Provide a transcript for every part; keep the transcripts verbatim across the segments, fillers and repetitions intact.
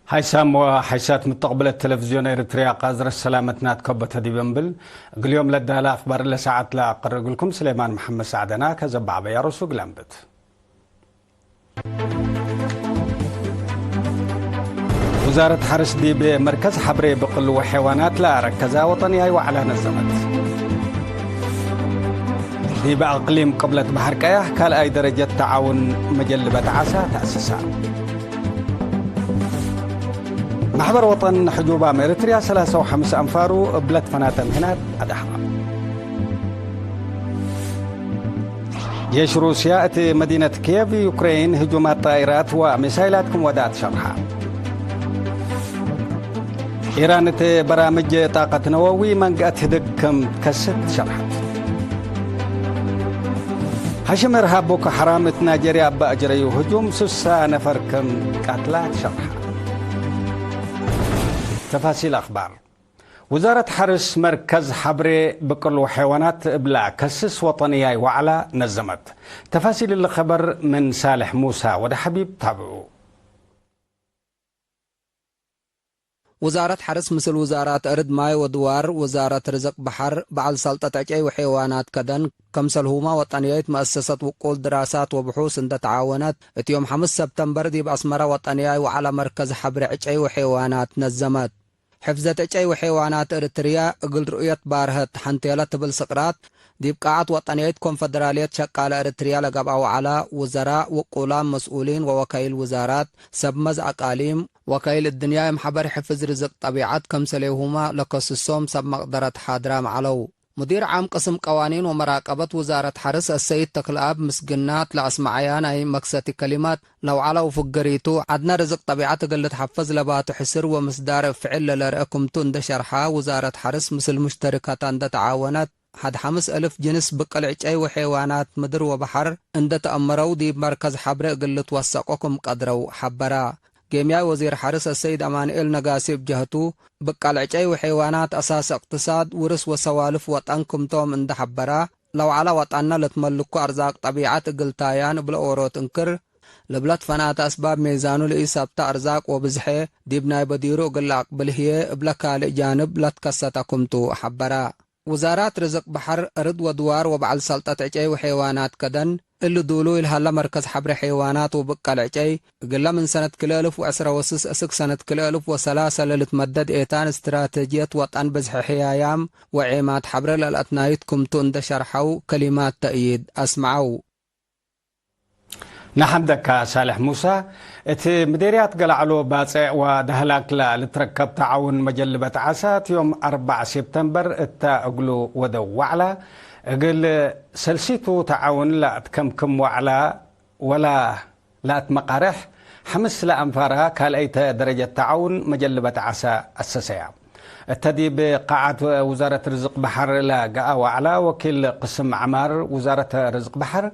ሀይሳም ወሐይሳት ምተቅብለት ተለቪዝዮን ኤረትርያ፣ ቃዝረት ሰላመት ናትከበተ ዲብ እንብል፣ እግል ዮም ለዳለ አክባር ለሰዓት ለአቀርብ እግልኩም ስሌማን መሐመድ ሳዕደና። ከዘበ ዐበያ ርሱግ ለንብት። ውዛረት ሐርስ ዲብ መርከዝ ሐብሬ ብቅል ወሐይዋናት ለአረከዛ ወጠንያይ ወዕላ ነዘመት። ዲብ አቅሊም ቅብለት በሐር ቀያሕ ካልኣይ ደረጀት ተዓውን መጀልበት ዓሳ ተአሰሳ። መሕበር ወጠን ሕጁባም ኤረትርያ ሰላሳ ወሐምስ አንፋሩ እብ ለትፈናተ ምህናት አዳሕራ። ጄሽ ሩስያ እት መዲነት ኪየቭ ዩክሬን ህጁማት ጣኢራት ወሚሳይላት ክም ወዳት ሸርሐ። ኢራን እት በራምጅ ጣቀት ነወዊ መንገአት ህድግ ክም ትከስት ሸርሐት። ሐሽም እርሃብ ቦኮ ሐራም እት ናይጀርያ እበ አጅረዩ ህጁም ሱሳ ነፈር ክም ቀትላ ትሸርሐ። ተፋሲል አክባር። ውዛረት ሐርስ መርከዝ ሐብሬ ብቅል ወሐይዋናት እብላ ከስስ ወጠንያይ ወዕላ ነዘመት። ተፋሲል እሊ ኸበር ምን ሳልሕ ሙሳ ወደ ሐቢብ ታብዑ። ውዛረት ሐርስ ምስል ውዛራት እርድ ማይ ወድዋር፣ ውዛረት ርዝቅ በሐር፣ በዐል ሰልጠት ዕጨይ ወሐይዋናት ከደን፣ ከምሰልሁመ ወጠንያይት መአሰሰት ውቁል ድራሳት ወብሑስ እንደ ተዓወነት፣ እት ዮም ሐምስ ሰብተምበር ዲብ አስመረ ወጠንያይ ወዐለ መርከዝ ሐብሬ ዕጨይ ወሐይዋናት ነዘመት። ሕፍዘት ዕጨይ ወሐይዋናት እርትርያ እግል ርኡየት ባርሀት ሐንቴለ ትብል ስቅራት፣ ዲብ ቃዐት ወጠንያይት ኮንፈደራልየት ሸቃለ እርትርያ ለገብአ ወዐለ፣ ውዘራእ፣ ውቁላም መስኡሊን ወወካይል ውዛራት፣ ሰብ መዝ አቃሊም፣ ወካይል እድንያይ እም ሐበር ሕፍዝ ርዝቅ ጠቢዐት ከምሰሌሁመ ለከስሶም ሰብ መቅደረት ሓድራም ዐለው። ሙዲር ዓም ቅስም ቀዋኒን ወመራቀበት ውዛረት ሐርስ አሰይድ ተክለአብ ምስግናት ለአስመዐያ ናይ መክሰቲ ከሊማት፣ ለውዐለው ፍገሪቱ፣ ዐድነ ርዝቅ ጠቢዐት እግል ልትሐፈዝ ለባቱ ሕስር ወምስዳር እብ ፍዕል ለለርአ ክምቱ እንደ ሸርሐ፣ ውዛረት ሐርስ ምስል ሙሽተሪከታ እንደ ተዓወነት፣ ሐድ ሐምስ እልፍ ጅንስ ብቅል ዕጨይ ወሐይዋናት ምድር ወበሐር እንደ ተአመረው፣ ዲብ መርከዝ ሐብሬ እግል ልትወሰቆ ክም ቀድረው ሐበራ። ጌምያይ ወዚር ሐርስ አሰይድ አማንኤል ነጋሲ እብ ጀህቱ፣ ብቃል ዕጨይ ወሐይዋናት አሳስ እቅትሳድ፣ ውርስ ወሰዋልፍ ወጠን ክምቶም እንደ ሐበራ፣ ለውዐለ ወጠንነ ለትመልኮ አርዛቅ ጠቢዐት እግል ታያን እብለ ኦሮት እንክር፣ ለብለት ፈናተ አስባብ ሜዛኑ ለኢሰብተ አርዛቅ ወብዝሐ ዲብ ናይ በዲሩ እግል ለአቅብል ህዬ፣ እብለ ካልእ ጃንብ ለትከሰተ ክምቱ ሐበራ። ውዛራት ርዝቅ በሐር፣ እርድ ወድዋር ወበዐል ሰልጠት ዕጨይ ወሐይዋናት ከደን፣ እሊ ዱሉይ ለሀለ መርከዝ ሐብሬ ሐይዋናት ወብቀል ዕጨይ፣ እግለ ምን ሰነት ክልኤ እልፍ ወዕስረ ወስስ እስክ ሰነት ክልኤ እልፍ ወሰላሰ ለልትመደድ ኤታን እስትራተጅየት ወጠን ብዝሐ ሕያያም ወዔማት ሐብሬ ለልአትናይት ክምቱ እንደ ሸርሐው፣ ከሊማት ተእይድ አስመዐው። ነሐምደካ ሳልሕ ሙሳ። እት ምዴርያት ገለዕሎ ባጽዕ ወደህላክ ለልትረከብ ተዓውን መጀልበት ዓሳ፣ እት ዮም አርበዕ ሴፕተምበር እተ እግሉ ወደው ወዕላ፣ እግል ሰልሲቱ ተዓውን ለአትከምክም ወዕላ ወላ ለአትመቃርሕ፣ ሐምስ ለአንፋራ ካልአይተ ደረጀት ተዓውን መጀልበት ዓሳ አሰሰያ። እተ ዲብ ቃዐት ውዛረት ርዝቅ በሐር ለገአ ወዐላ ወኪል ቅስም ዐማር ውዛረት ርዝቅ በሐር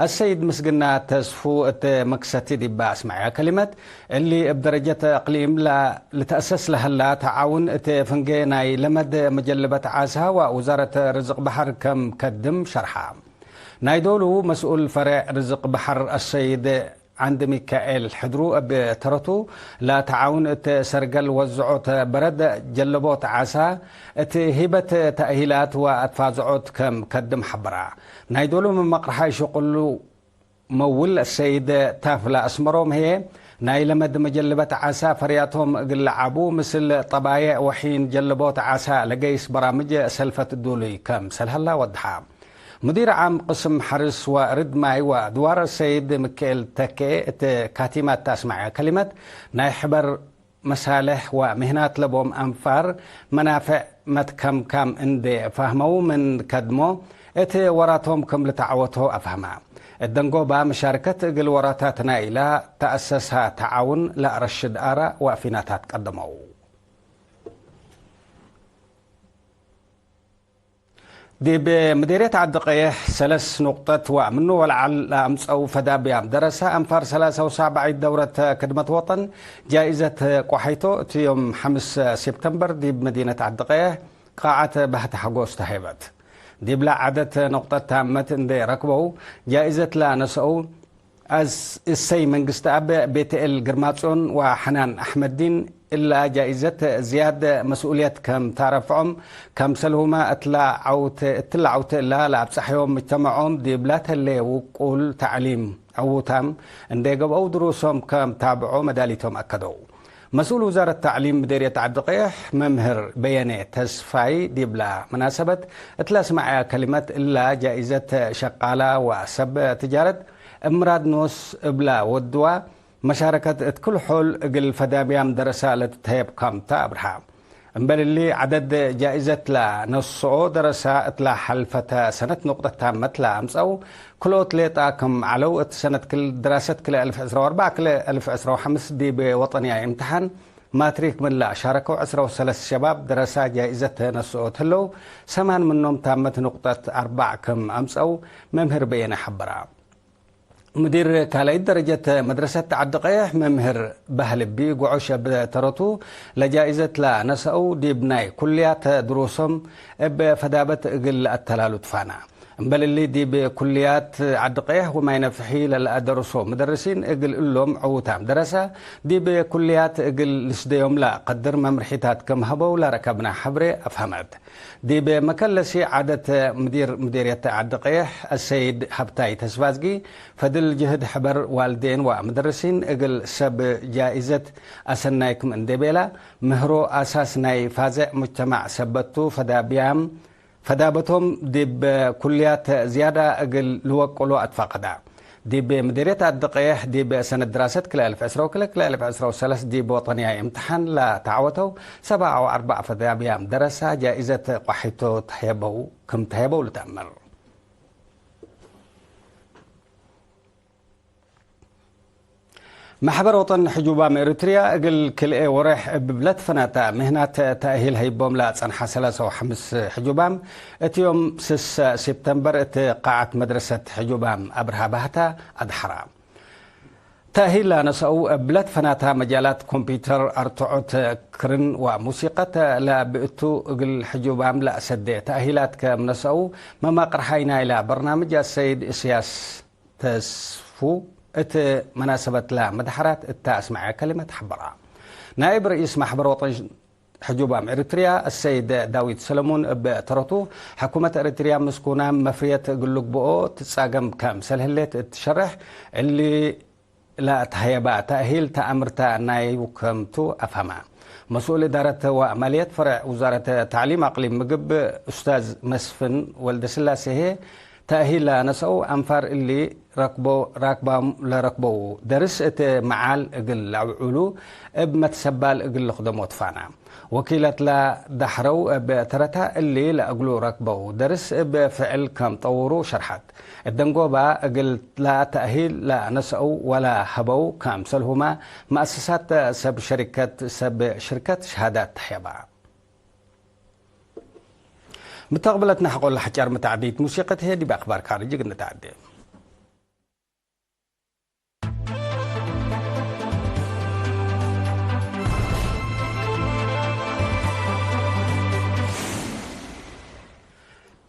አሰይድ ምስግና ተስፉ እት መክሰቲ ዲባ አስመዐያ ከሊመት፣ እሊ እብ ደረጀት እቅሊም ለልትአሰስ ለሀላ ተዓውን እት ፍንጌ ናይ ለመድ መጀልበት ዓሳ ወውዛረት ርዝቅ በሐር ከም ከድም ሸርሐ። ናይ ዶሉ መስኡል ፈሬዕ ርዝቅ በሐር አሰይድ ዐንድ ሚካኤል ሕድሩ እብ ተረቱ፣ ለተዓውን እት ሰርገል ወዝዖት በረድ ጀለቦት ዓሳ፣ እት ሂበት ተእሂላት ወአትፋዝዖት ከም ከድም ሐበራ። ናይ ዶሉ መመቅርሓይ ሽቁሉ መውል ሰይድ ታፍላ አስመሮም ህዬ፣ ናይ ለመድ መጀልበት ዓሳ ፈርያቶም እግል ለዓቡ፣ ምስል ጠባየዕ ወሒን ጀለቦት ዓሳ ለገይስ በራምጅ ሰልፈት ዱሉይ ከምሰል ሀላ ወድሓ። ሙዲር ዓም ቅስም ሐርስ ወርድ ማይ ወአድዋር ሰይድ ምክኤል ተኬ እት ካቲማት ተአስመዐ ከሊመት፣ ናይ ሕበር መሳልሕ ወምህናት ለቦም አንፋር መናፍዕ መትከምካም እንዴ ፋህመው ምን ከድሞ፣ እት ወራቶም ክም ልትዓወቶ አፍሀመ። እት ደንጎባ መሻርከት እግል ወራታት ናይላ ተአሰሳ ተዓውን ለአረሽድ አራእ ወአፊናታት ቀደመው። ዲብ ምዴርየት ዐዲ ቀየሕ ሰለስ ኑቅጠት ወምኑ ወለዐል ለአምጸው ፈዳብያም ደረሰ አንፋር ሰላሳ ወሳብዓይት ደውረት ክድመት ወጠን ጃኢዘት ቆሐይቶ እት ዮም ሐምስ ሴፕተምበር ዲብ መዲነት ዐዲ ቀየሕ ቃዐት ባህተ ሐጎስ ተሀይበት። ዲብለ ዐደት ኑቅጠት ታመት እንዴ ረክበው ጃኢዘት ለነሰአው አስ-፣ እሰይ መንግስትኣብ ቤተኤል ግርማጽዮን ወሐናን አሕመዲን እላ ጃኢዘት ዝያድ መስኡልየት ከም ታረፍዖም፣ ከምሰልሁመ እትላ ዐውት፣ እትላ ዐውት እላ ለአብጸሐዮም ምጅተመዖም ዲብላ ተሌ ውቁል ተዕሊም ዕዉታም እንዴ ገብአው ድሩሶም ከም ታብዖ መዳሊቶም አከደው። መስኡል ውዛረት ተዕሊም ምዴርየት ዐዲ ቀይሕ መምህር በየኔ ተስፋይ ዲብላ መናሰበት እት ለአስመዐያ ከሊመት፣ እላ ጃኢዘት ሸቃላ ወሰብ ትጃረት እምራድ ኖስ እብላ ወድዋ መሻረከት እት ክል ሖል እግል ፈዳብያም ደረሳ ለትትሀየብ ካምታ አብርሃ። እምበል እሊ፣ ዐደድ ጃኢዘት ለነስኦ ደረሳ እት ለሐልፈተ ሰነት ኑቅጠት ታመት ለአምጸው ክልኦት ሌጣ ክም ዐለው፣ እት ሰነት ክል ድራሰት ክልኤ አልፍ ዕስራ ወአርበዕ ክልኤ አልፍ ዕስራ ወሐምስ ዲብ ወጠንያይ እምትሓን ማትሪክ ምን ለአሻረከው ዕስራ ወሰለስ ሸባብ ደረሳ ጃኢዘት ነስኦት ህለው፣ ሰማን ምኖም ታመት ኑቅጠት አርበዕ ክም አምጸው መምህር በየነ ሐበራ። ምዲር ካልኣይት ደረጀት መድረሰት ዐዲ ቀይሕ መምህር ባህልቢ ጉዖሽ እብ ተረቱ፣ ለጃኢዘት ለነሰአው ዲብ ናይ ኩልያት ድሩሶም እብ ፈዳበት እግል ለአተላሉ ትፋና። እምበል እሊ፣ ዲብ ኩልያት ዐዲ ቀይሕ ወማይ ነፍሒ ለለአደርሶ መደርሲን እግል እሎም ዕዉታም ደረሰ፣ ዲብ ኩልያት እግል ልስደዮም ለቀድር መምርሒታት ክም ሀበው ለረከብነ ሐብሬ አፍሀመት። ዲብ መከለሲ ዐደት ምዲር ምዴርየት ዐዲ ቀይሕ አሰይድ ሀብታይ ተስፋዝጊ፣ ፈድል ጅህድ ሕበር ዋልዴን ወመደርሲን እግል ሰብ ጃኢዘት አሰናይ ክም እንዴ ቤላ፣ ምህሮ አሳስ ናይ ፋዜዕ ሙጅተማዕ ሰበት ቱ፣ ፈዳብያም፣ ፈዳበቶም ዲብ ኩልያት ዝያዳ እግል ልወቅሎ አትፋቀዳ። ዲብ ምዴርየት ዐዲ ቀይሕ፣ ዲብ ሰነት ድራሰት ክልኤ አልፍ ዕስራ ወክልኤ፣ ክልኤ አልፍ ዕስራ ወሰለስ ዲብ ወጠንያይ እምትሓን ለተዐወተው ሰብዓ ወአርበዕ ፈዳብያም ደረሳ ጃኢዘት ቋሒቶ ተህየበው፣ ክም ተህየበው ልትአመር። መሕበር ወጠን ሕጁባም ኤሪትርያ እግል ክልኤ ወሬሕ እብ ለትፈናተ ምህናት ተእሂል ሀይቦም ለጸንሐ ሰለሰ ወሐምስ ሕጁባም፣ እት ዮም ስሰ ሴፕተምበር እት ቃዐት መድረሰት ሕጁባም አብርሃ ባህታ አድሐራ። ተእሂል ለነሰአው እብ ለትፈናተ መጃላት ኮምፒውተር፣ አርትዖት፣ ክርን ወሙሲቀት ለብእቱ እግል ሕጁባም ለአሰዴ ተእሂላት ከም ነሰአው መማቅርሓይ ናይላ በርናምጅ አሰይድ እስያስ ተስፉ እት መናሰበት ለመድሐራት እተ አስመዐ ከሊመት ሐበራ። ናይብ ረኢስ ማሕበር ወጠን ሕጁባም ኤሪትርያ አሰይድ ዳዊት ሰለሙን እብ ተረቱ፣ ሕኩመት ኤሪትርያ ምስኩናም መፍርየት እግል ልግብኦ ትጻገም ከምሰል ህሌት እት ሸርሕ፣ እሊ ለአትሀየባ ተእሂል ተአምርተ ናዩ ከምቱ አፍሀመ። መስኡል እዳረት ወማልየት ፈርዕ ውዛረት ተዕሊም አቅሊም ምግብ ኡስታዝ መስፍን ወልደስላሴ ህዬ፣ ተእሂል ለነሰአው አንፋር እሊ ረክቦ-፣ ራክባም ለረክበው ደርስ እት መዓል እግል ለአውዕሉ እብ መትሰባል እግል ልክደሞ ትፋና። ወኪለት ለደሐረው እብ ተረታ እሊ ለእግሉ ረክበው ደርስ እብ ፍዕል ከም ጠውሩ ሸርሐት። እደንጎባ እግል ለተእሂል ለነሰአው ወለሀበው ከምሰልሁመ መአሰሳት ሰብ ሸሪከት፣ ሰብ ሽርከት ሸሃዳት ተህየባ። ምተቅብለት ነሐቆ ለሐጫር መታዕዲት ሙሲቀት ህዬ ዲብ አክባር ካርጅ እግል ንትዐዴ።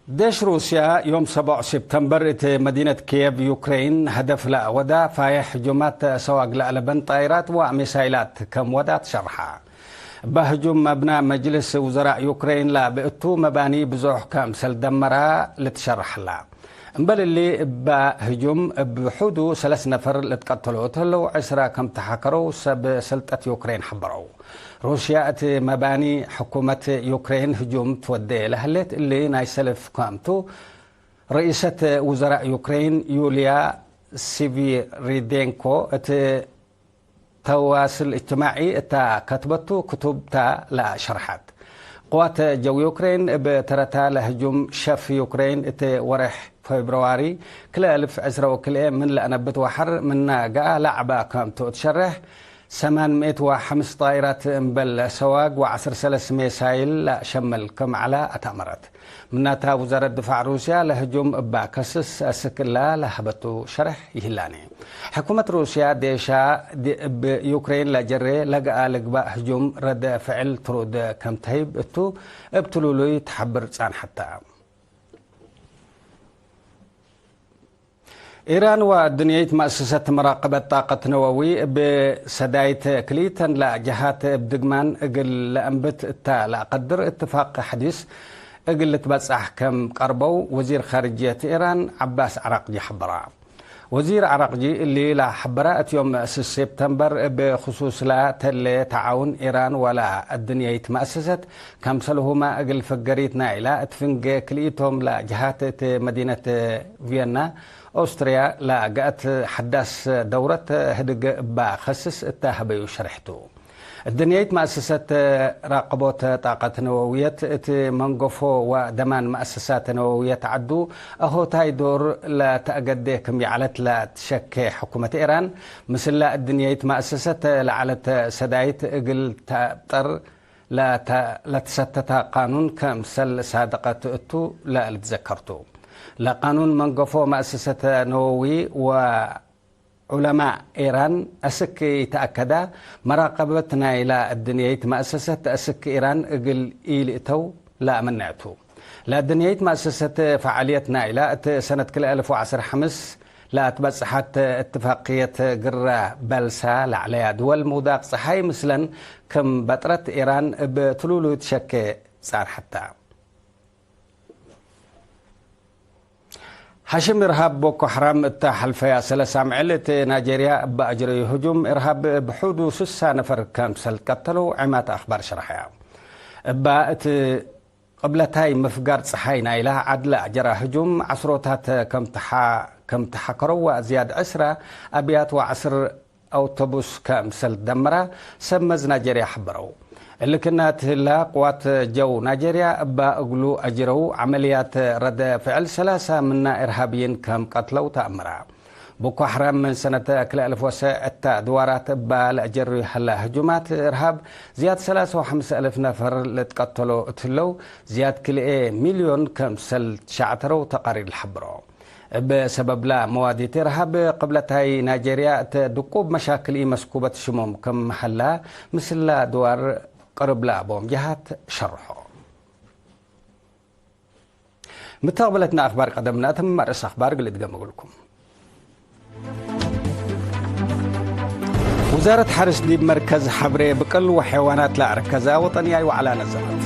ዴሽ ሩስያ ዮም ሰቦዕ ሴፕተምበር እት መዲነት ኪየቭ ዩክሬን ሀደፍ ለወዳ ፋዬሕ ህጁማት ሰዋግ ለአለበን ጣይራት ወሚሳይላት ከም ወዳ ትሸርሐ። እበ ህጁም መብና መጅልስ ውዘራእ ዩክሬን ለብእቱ መባኒ ብዞሕ ከምሰል ደመራ ልትሸረሕ ህላ። እምበል እሊ፣ እበ ህጁም እብ ሑዱ ሰለስ ነፈር ልትቀተሎ እት ህለው፣ ዕስራ ከም ተሓከረው ሰብ ሰልጠት ዩክሬን ሐበረው። ሩስያ እት መባኒ ሕኩመት ዩክሬን ህጁም ትወዴ ለህሌት እሊ ናይ ሰልፍ ክም ቱ፣ ረኢሰት ውዘራእ ዩክሬን ዩልያ ሲቪሪዴንኮ እት ተዋስል እጅትማዒ እታ ከትበቱ ክቱብ ተ ለሸርሐት። ቅዋት ጀው ዩክሬን እብ ተረታ ለህጁም ሸፍ ዩክሬን እት ወሬሕ ፌብርዋሪ ክልኤ አልፍ ዕስራ ወክልኤ ምን ለአነብት ወሐር ምና ገአ ለዐበ ከምቱ እት ሸሬሕ፣ ሰማን ምእት ወሐምስ ጣይራት እምበል ሰዋግ ወዐስር ሰለስ ሜሳይል ለሸምል ክም ዐለ አትአመረት። ምናተ ውዛረት ድፋዕ ሩስያ ለህጁም እባ ከስስ አስክ እላ ለሀበቱ ሸርሕ ይህላኒ። ሕኩመት ሩስያ ዴሻ እብ ዩክሬን ለጀሬ ለገአ ልግባእ ህጁም ረደ ፍዕል ትሩድ ከም ተህይብ እቱ እብ ትሉሉይ ተሐብር ጻንሐተ። ኢራን ወአድንየይት መአሰሰት መራቀበት ጣቀት ነወዊ እብ ሰዳይት ክልኢተን ለጀሃት እብ ድግማን እግል ለአንብት እተ ለአቀድር እትፋቅ ሐዲስ እግል ልትበጻሕ ከም ቀርበው ወዚር ካርጅየት ኢራን ዐባስ ዐራቅጂ ሐበራ። ወዚር ዐራቅጂ እሊ ለሐበረ እት ዮም ስስ ሴፕተምበር እብ ክሱስ ለተሌ ተዓውን ኢራን ወለአድንየይት መአሰሰት ከምሰልሁመ እግል ፍገሪት ናይላ እት ፍንጌ ክልኢቶም ለጀሃት እት መዲነት ቪየና ኦስትርያ ለገአት ሐዳስ ደውረት ህድግ እባ ከስስ እተ ሀበዩ ሸርሕቱ። እድንየይት መአሰሰት ራቅቦት ጣቀት ነወውየት እት መንገፎ ወደማን መአሰሳት ነወውየት ዐዱ አሆታይ ዶር ለተአገዴ ክም ይዐለት ለትሸኬ ሕኩመት ኤራን፣ ምስላ እድንየይት መአሰሰት ለዐለት ሰዳይት እግል ተአብጠር ለተ-፣ ለትሰተተ ቃኑን ከምሰል ሳድቀት እቱ ለልትዘከርቱ። ለቃኑን መንገፎ መአሰሰተ ነወዊ ወዑለማእ ኤራን አስክ ኢተአከዳ፣ መራቀበት ናይላ እድንየይት መአሰሰት አስክ ኢራን እግል ኢልእተው ለአመነዕቱ። ለእድንየይት መአሰሰት ፈዓልየት ናይላ እት ሰነት ክልኤ አልፍ ወዐስር ሐምስ ለአትበጽሐት እትፋቅየት ግረ በልሳ ለዐለያ ድወል ምውዳቅ ጸሓይ ምስለን ክም በጥረት ኢራን እብ ትሉሉይት ሸኬ ጻርሐታ። ሐሽም እርሃብ ቦኮ ሐራም እተ ሐልፈያ ሰለስ አምዕል እት ናይጄርያ እበ አጅረዩ ህጁም እርሃብ እብ ሑዱ ስሳ ነፈር ከምሰል ቀተለው ዔማት አክባር ሸርሐያ። እባ እት ቅብለታይ ምፍጋር ጸሓይ ናይላ ዐድ ለአጀራ ህጁም ዐስሮታት ከም ተሓ-፣ ከም ተሓከረው ወአዝያድ ዕስረ አብያት ወዐስር አውቶቡስ ከምሰል ደመራ ሰብ መዝ ናይጄርያ ሐበረው። እሊ ክና እት ህላ ቅዋት ጀው ናይጄርያ እባ እግሉ አጅረው ዐመልያት ረደ ፍዕል ሰላሳ ምና እርሃብይን ከም ቀትለው ተአምራ። ቦኮ ሐራም ምን ሰነት ክልኤ አልፍ ወሰዕ እተ ድዋራት እባ ለአጀርዩ ሀላ ህጁማት እርሃብ ዝያድ ሰላሳ ወሐምስ አልፍ ነፈር ልትቀተሎ እት ህለው፣ ዝያድ ክልኤ ሚልዮን ከምሰል ትሸዕተረው ተቃሪር ለሐብሮ። እብ ሰበብላ መዋዲት እርሃብ ቅብለታይ ናይጄርያ እተ ድቁብ መሻክል ኢመስኩበት ሽሞም ክም ሀላ ምስላ ድዋር ቅርብ ለአቦም ጀሃት ሸርሖ። ምተቅብለትና አክባር ቀደምና፣ እትም አርእስ አክባር እግል እድገም እግልኩም። ውዛረት ሐርስ ዲብ መርከዝ ሐብሬ ብቅል ወሐይዋናት ለአርከዛ ወጠንያይ ወዐላ ነዘመት።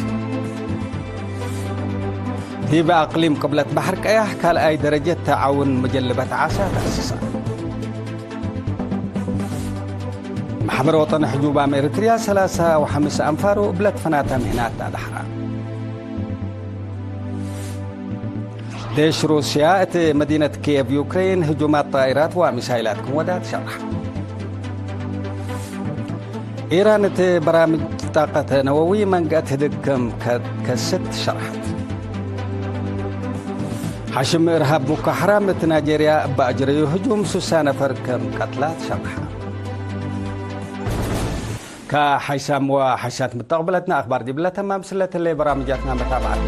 ዲብ አቅሊም ቅብለት በሐር ቀያሕ ካልኣይ ደረጀት ተዓውን መጀልበት ዓሳ ተአስሰ። መሕበር ወጠን ሕጁባም ኤሪትርያ ሰላሳ ወሐምስ አንፋሩ እብለት ፈናተ ምህናት አዳሕራ። ዴሽ ሩስያ እት መዲነት ኪየቭ ዩክሬን ህጁማት ጣኢራት ወሚሳይላት ክም ወዳት ሸርሐ። ኢራን እት በራምጅ ጣቀት ነወዊ መንገአት ህድግ ክም ከ-፣ ከስት ሸርሐት። ሐሽም እርሃብ ቦኮ ሐራም እት ናይጄርያ እበ አጅረዩ ህጁም ሱሳ ነፈር ክም ቀትላት ሸርሐ። ከሐይሳም ወሐሻት ምተቅብለትና አክባር ዲብለ ተማም ስለትለ በራምጃትና መታብዐት